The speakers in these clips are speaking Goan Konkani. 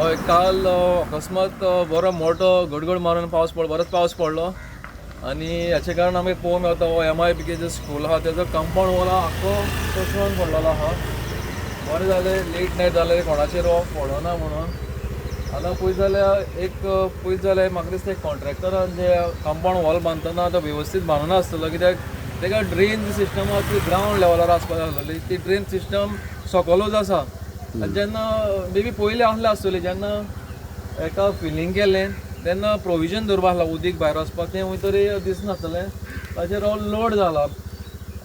हय, काल अकस्मात बरो मोटो गडगड मारून पावस पडलो, बरोच पावस पडलो आनी हाचे कारण आमी पळोवंक मेळटा हो MIBK जे स्कूल आहा तेजो कंपावंड वॉल आख्खो कोसळून पडलेलो आहा. बरें जालें लेट नायट जालें, कोणाचेर हो पडना म्हणून. आतां पळयत जाल्यार एक पळयत जाल्यार म्हाका दिसता एक कॉन्ट्रॅक्टरान जे कंपावंड वॉल बांदतना तो वेवस्थीत बांदूना आसतलो, कित्याक तेका ड्रेन जी सिस्टम आहा ती ग्रावंड लेवलार आसपाक जाय आसलेली, ती ड्रेन सिस्टम सकलूच आसा. आनी जेन्ना मे बी पयलीं आसलें आसतलें, जेन्ना एका फिलींग केलें तेन्ना प्रोविजन दवरपा आसला उदीक भायर वचपाक, तें खंय तरी दिसनासलें, ताचेर हो लोड जाला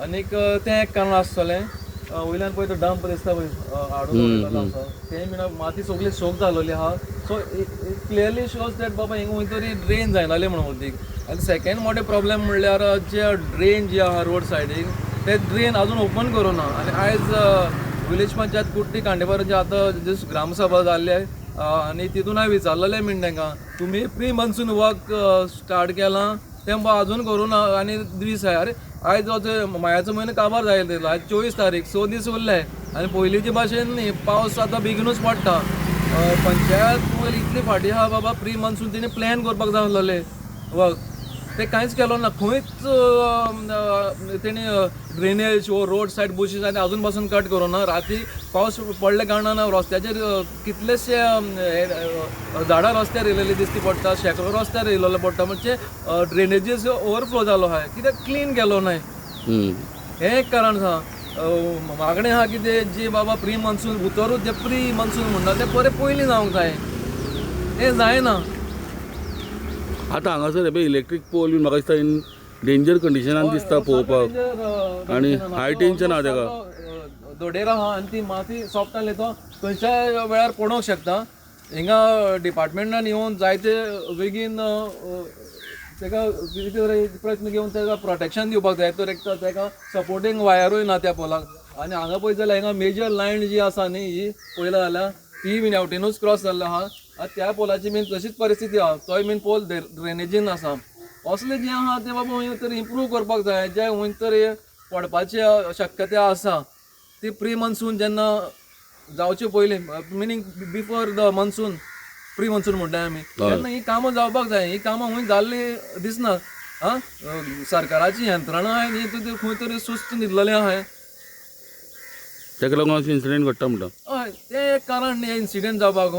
आनीक तें एक कारण आसतलें. वयल्यान पळय तो डंप दिसता पळय हाडून उडयलेलो आसा, तें बीन माती सगळी सोक जालोली आहा. So it clearly shows that बाबा हिंगा खंय तरी ड्रेन जायनाली म्हणून उदीक. आनी सेकेंड मोठे प्रॉब्लेम म्हणल्यार जे ड्रेन जी आहा रोड सायडीक ते ड्रेन अजून ओपन करूं ना. आनी आयज विलेज पंचायत कुर्टी खांडेपार जे आतां जे ग्रामसभा जाल्ली आनी तितून हांवें विचारलेलें बीन तांकां, तुमी प्री मॉन्सून वर्क स्टार्ट केलां तें बाबा अजून करूं ना आनी दीस आहा. अरे आयज हो मायाचो म्हयनो काबार जायत, आयज 24 तारीख, 6 दीस उरले आनी पयलींचे भाशेन न्ही, पावस आतां बेगिनूच पडटा. पंचायत इतली फाटीं आहा बाबा, प्री मॉन्सून तेणी प्लॅन करपाक जाय आसलेलें वर्क, ते कांयच केलो ना. खंयच तेणी ड्रेनेज वो रोड सायड बुशीस आनी अजून पासून कट करूं ना. राती पावस पडल्या कारणान रस्त्याचेर कितलेशे झाडां रस्त्यार येयलेली दिसती पडटा, शेकरो रस्त्यार येयलेलो पडटा, म्हणजे ड्रेनेजीस ओवरफ्लो जालो आहा, कित्याक क्लीन केलो नाय, हें एक कारण आसा. मागणें आहा कितें जी बाबा प्री मॉन्सून उतरूच जे प्री मॉन्सून म्हणटा तें बरें पयलीं जावंक जाय, तें जायना. आतां हांगासर हे पळय इलेक्ट्रीक पोल बीन म्हाका दिसता इन डेंजर कंडिशनान दिसता पळोवपाक, आनी हाय टेंशन आहा तेका. दोडेर आहा आनी ती माती सॉफ्ट आहली तो खंयच्याय वेळार पडोवंक शकता. हिंगा डिपार्टमेंटान येवन जायते बेगीन तेका कितें तरी प्रयत्न घेवन तेका प्रोटेक्शन दिवपाक जाय. तर एक तर तेका सपोर्टींग वायरूय ना त्या पोलाक. आनी हांगा पळयत जाल्यार हिंगा मेजर लायन जी आसा न्ही ही पळयला जाल्यार ती बीन हेवटेनूच क्रॉस जाल्लो आहा. आनी त्या पोलाची बीन तशीच परिस्थिती आहा, तोय बीन पोल ड्रेनेजीन आसा. असले जे आहा ते बाबा खंय तरी इम्प्रूव करपाक जाय, जे खंय तरी पडपाची शक्यता आसा ती प्री मॉन्सून जेन्ना जावचे पयलीं, meaning before the monsoon, pre monsoon म्हणटा आमी, तेन्ना ही कामां जावपाक जाय. ही कामां खंय जाल्ली दिसना. आं, सरकाराची यंत्रणा आहाय न्ही ती खंय तरी सुस्त न्हिदलेली आहाय, तेका लागून अशें इन्सिडेंट घडटा म्हणटा. हय, तें एक कारण न्ही इन्सिडेंट जावपाक.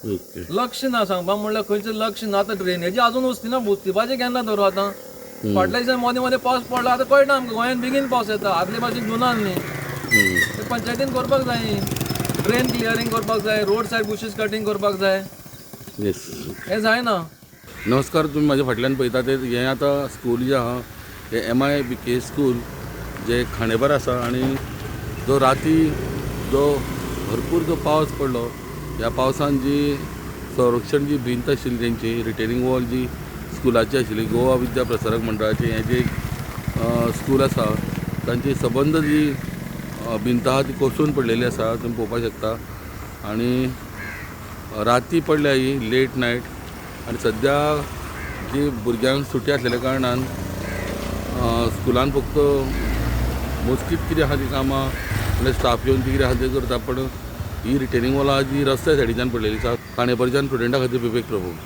ओके, लक्ष ना, सांगपाक म्हणल्यार खंयचें लक्ष ना. आतां ड्रेनेजी अजून वचती वचपाचें केन्ना धरू. आतां फाटल्या दिसा मदीं मदीं पावस पडला, आतां कळटा आमकां गोंयांत बेगीन पावस येता, आदले भाशेन जुनान न्ही. ते पंचायतीन करपाक जाय, ड्रेन क्लियरींग करपाक जाय, रोड सायड बुशीस कटींग करपाक जाय, येस, हें जायना. नमस्कार, तुमी म्हाज्या फाटल्यान पळयता ते हें आतां स्कूल जें आहा हें MIBK school जें खांडेपार आसा. आनी जो राती जो भरपूर जो पावस पडलो, ह्या पावसान जी संरक्षण जी भिंत आशिल्ली तेंची रिटेनिंग वॉल जी स्कुलाची आशिल्ली, गोवा विद्या प्रसारक मंडळाची हें जें स्कूल आसा तांची सबंद जी भिंत आहा ती कोसळून पडलेली आसा, तुमी पळोवपाक शकता. आनी राती पडल्या ही लेट नायट. आनी सद्या जी भुरग्यांक सुटी आसलेल्या कारणान स्कुलान फक्त मोजकीत कितें आहा ती कामां म्हणल्यार स्टाफ येवन ती कितें आहा तें करता, पण ही रिटेनिंग वॉल आहा जी रस्त्या सायडीच्यान पडलेली आसा. खांडेपारच्यान प्रुडंटा खातीर विवेक प्रभू.